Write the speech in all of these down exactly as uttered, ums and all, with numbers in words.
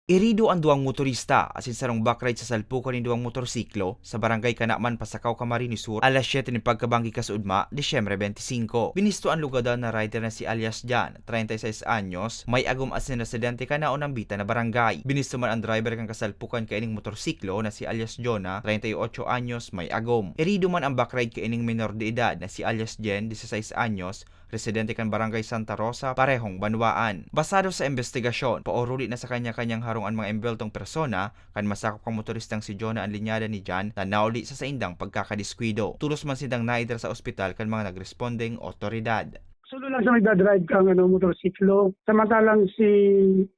Herido an duwang motorista asin sarong backride sa salpukan nin duwang motorsiklo sa Barangay Canaman, Pasacao, Camarines Sur, alas siyete nin pagkabanggi kasuodma, Disyembre twenty-five. Binisto an lugadan na rider na si alias Jan, treinta y seis anyos, may agom asin residente kan naunambitan na barangay. Binisto man an driver kan kasalpukan kaining motorsiklo na si alias Jonah, treinta y ocho anyos, may agom. Herido man an backride kaining menor de edad na si alias Jen, dieciséis anyos, residente kan Barangay Santa Rosa, parehong banwaan. Basado sa imbestigasyon, paoruli na sa kanya-kanyang harong an mga embeltong persona kan masakop kan motoristang si Jonah an linyada ni Jan na nauli sa saindang pagkakadiskuido. Tolos man sindang naidara sa ospital kan mga nagrespondeng otoridad. Solo lang siya nagdadrive kang, ano, motorsiklo. Samantalang si,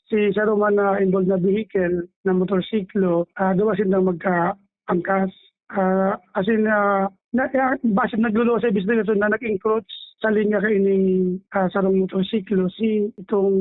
si saro man na involved na vehicle na motorsiklo, ah, duwa sindang magkaangkas. Ah, as in, ah, na, ya, base nagluluwas sa investigasyon na nag-encroach sa linya kaining, ah, sarong motorsiklo, si itong,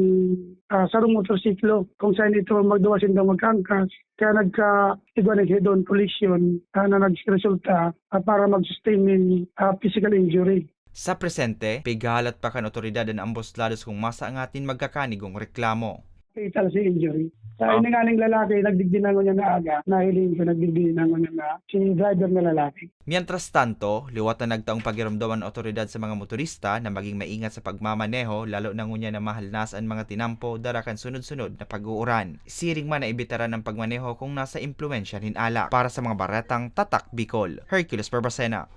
ah, sarong motorsiklo, kung saan ito magduwa sindang magkaangkas. Kaya nagka-, igwa ng head-on collision, ah, na nagresulta, ah, para mag-sustain nin, ah, physical injury. Sa presente, pighahalat pa kan otoridad an ambos lados kung masangat nin magkakanigong reklamo. Fatal si injury. Sa Ah. ini nganing lalaki, nagdigdi na ngunyan na aga, nahiling ko, nagdigdi na ngunyan na si driver na lalaki. Mientras tanto, liwat na nagtaong pagiromdom an otoridad sa mga motorista na maging maingat sa pagmamaneho, lalo na ngunyan na mahalnas an mga tinampo dara kan sunod-sunod na pag-uuran. Siring man na ibitaran ang pagmaneho kung nasa impluwensya nin alak. Para sa mga baretang Tatak Bicol, Hercules Barbacena.